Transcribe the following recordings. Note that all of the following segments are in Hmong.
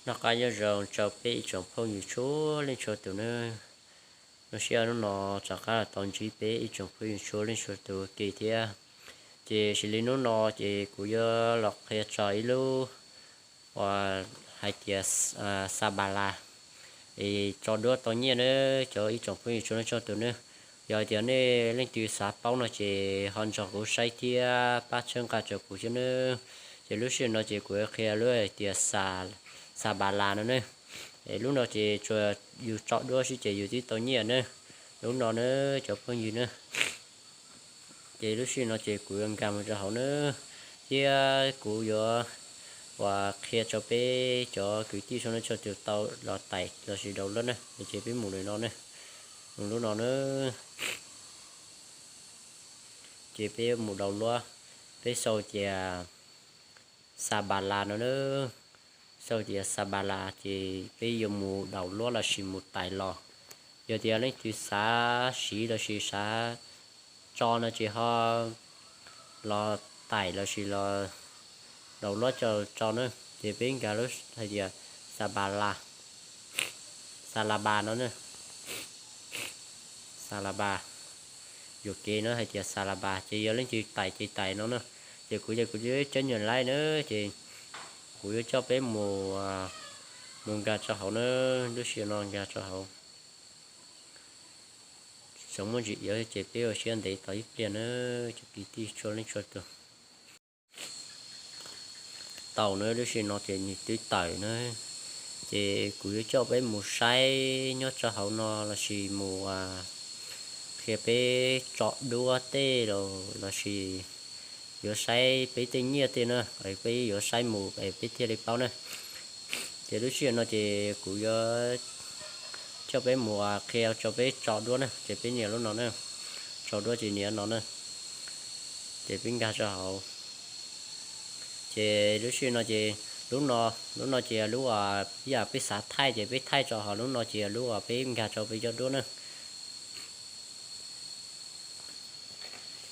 Noj qab nyob zoo rau peb ib tsoom phooj ywg txhua leej txhua tus nawb. Zoo siab hnub no rov qab los tau ntsib peb ib tsoom phooj ywg txhua leej txhua tus ua ke thiab. Ces xws li hnub no ces kuv yuav los qhia txog ib lub uas hais tias xa ba la es tso duab tau nyiaj nawb cov ib tsoom phooj ywg txhua leej txhua tus nawb. Yog hais tias nej leej twg xav paub no ces ho nrog kuv saib thiab pab txhawb nqa rau kuv thiab nawb. Ces lub sij hawm no ces kuv yuav qhia lub hais tias xa ba la no nawb. Es lub no ces tsuas yus tso duab xwb ces yus twb tau nyiaj nawb. Lub no nawb cov phooj ywg nawb. Ces lub sij hawm no ces kuv yuav nkag mus rau hauv nawb, thiab kuv yuav uas qhia rau peb cov kwv tij txhua leej txhua tus tau los tais lossis download nawb. Ces peb mus lawm no nawb, mus lub no nawb. Ces peb mus download, peb sau tias xa ba la no nawb. Sau tias xa ba la ces peb yuav mus download lossis mus tais los. Yog tias leej twg xav siv lossis xav tso no ces ho los tais lossis los download tso nawb. Ces peb nkag lub hais tias xa ba la, xa la ba no nawb. Xa la ba, yuam kev no hais tias xa la ba ces yog leej twg tais ces tais no na. Ces kuv ces kuv coj nyuam laib na, ces kuv yuav coj peb mus, mus nkag rau hauv na, lub sij hawm no nkag rau hauv. Txhob muaj ntsis yuav ces peb ua siab ntev tos ib pliag na, cov kwv tij txhua leej txhua tus. Tau na, lub sij hawm no ces nws twb tawm na, ces kuv yuav coj peb mus saib nyob rau hauv no lossis mus qhia peb tso duab tej los lossis yuav saib peb tej nyiaj tej na, peb yuav saib mus peb thiaj li paub na. Ces lub sij hawm no ces kuv yuav coj peb mus qhia rau peb tso duab na, ces peb nias lub no na, tso duab ces nias no na, ces peb nkag rau hauv. Ces lub sij hawm no ces lub no, lub no ces lub ib yam peb xav thaij ces peb thaij tso, ho lub no ces lub uas peb nkag rau peb cov duab na.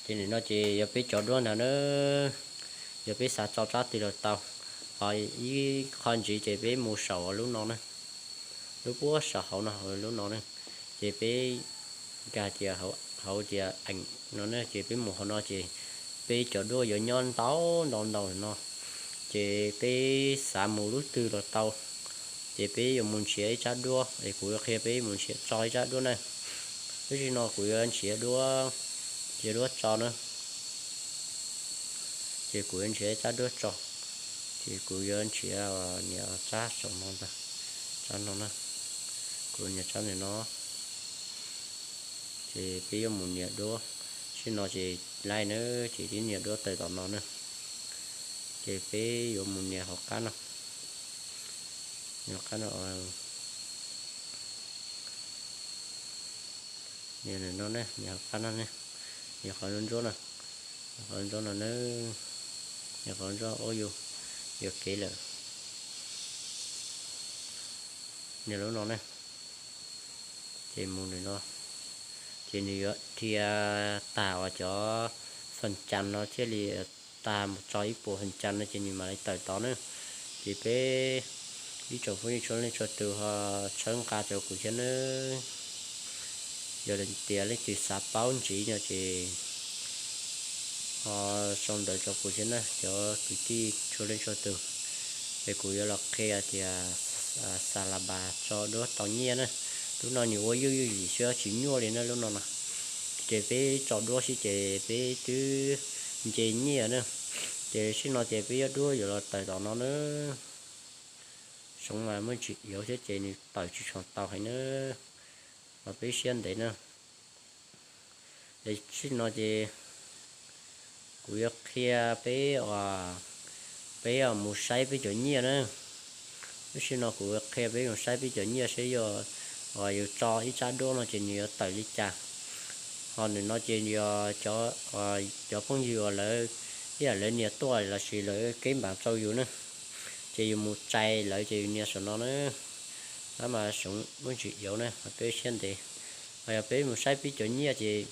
Ces nim no ces yog peb cov duab ntag na, yog peb xav tso tsab twg los tau, ho ib qho ntxiv ces peb mus saum lub no na, lub puag saum hauv no, lub no na, ces peb nkag tias hauv tias eem no na, ces peb mus hauv no ces peb cov duab yuav nyob ntau ntau ntau no, ces peb xav mus lub twg los tau. Ces peb yuav mus nrhiav ib tsab duab es kuv yuav qhia peb mus nrhiav tso ib tsab duab na. Lub sij hawm no kuv yuav nrhiav duab, nrhiav duab tso na. Ces kuv yuav nrhiav ib tsab duab tso, ces kuv yuav nrhiav nias tsab saum no ntag, tsab no na, kuv nias tsab ntawm no. Ces peb yuav mus nias duab, sij no ces laij na, ces twb nias duab tawm tom no na. Ces peb yuav mus nias hauv qab no, nias hauv qab no, nias no ne, nias hauv qab no ne, nias qhov ntsuab no, qhov ntsuab no ne, nias qhov ntsuab ub yus, yuam kev lawm. Nias lub no ne, ces mus ntawm no, ces nws yuav dhia tag uas cov fas cas no thiaj li tag mus txog ib puas fas cas no ces nws mam li tawm tod na. Ces peb ib tsoom phooj ywg txhua leej txhua tus ho txhawb nqa rau kuv thiab nawb. Yog tias leej twg xav paub ntxiv no ces ho sau ntawv rau kuv thiab na cov kwv tij txhua leej txhua tus. Es kuv yuav los qhia tias xa la bas tso duab tau nyiaj na. Lub no nws ua yuj yuj yim xwb tsis nyuaj li na lub no no. Ces peb tso duab xwb ces peb twb nce nyiaj na. Ces sij no ces peb yuav duab yuav los tawm tom no na. Xyov mas muaj ntsis yuav thiab ces nws tawm tsis tshua tau heev na, los peb siab ntev na. Ces sij no ces kuv yuav qhia peb, peb mus saib peb cov nyiaj na. Lub sij no kuv yuav qhia peb mus saib peb cov nyiaj saib yog uas yus tso ib tsab duab no ces nws yuav tawm li cas. Ho ntawm no ces yog cov phooj ywg uas lawv ib yam lawv nias tuaj lossis lawv keb npav rau yus na, ces yus mus txais lawv ces yus nias saum no na. Tab mas xyov muaj ntsis yuav na, peb siab ntev. Ho yog peb mus saib peb cov nyiaj ces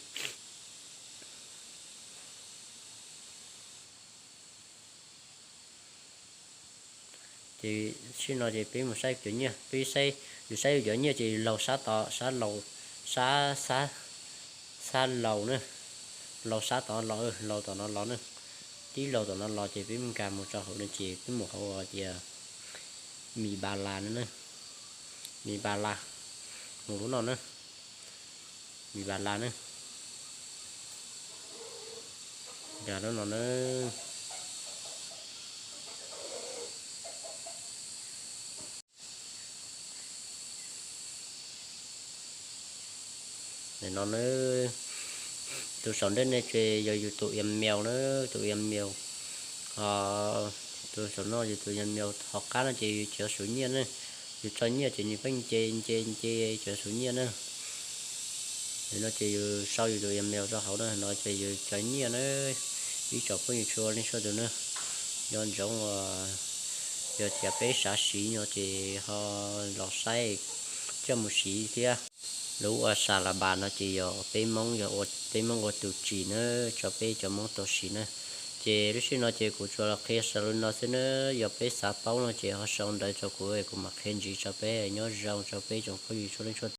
Ces sij no ces peb mus saib cov nyiaj, peb saib, yus saib yus cov nyiaj ces laug sab tod, sab laug, sab, sab, sab laug na, laug sab tod los, laug tom no los na, tib laug tom no los ces peb mus nkag mus rau hauv no ces peb mus hauv tias Mis Npas Las no na, Mis Npas Las, mus lub no na, Mis Npas Las na, nkag lub no na. Nim no na, tus saum ntej ne ces yog yus tus email na, tus email. Ho tus saum no yus tus email, hauv qab no ces yus cov xuv nyiaj na. Yus tso nyiaj ces nws pheej nce nce nce cov xuv nyiaj na. Nim no ces yus sau yus tus email rau hauv na, no ces yus cov nyiaj na. Ib tsoom phooj ywg txhua leej txhua tus na, nco ntsoov uas yog tias peb xav siv no ces ho los saib coj mus siv thiab. Lub ua Xas Las Npas no ces yog peb Hmoob, yog ua peb Hmoob ua tus tsim na, tso peb cov Hmoob tau siv na. Ces lub sij no ces kuv tsuas los qhia xaus li no xwb na, yog peb xav paub no ces ho sau ntawv rau kuv, kuv mam qhia ntxiv rau peb. Nyob zoo rau peb tsoom phooj ywg txhua leej txhua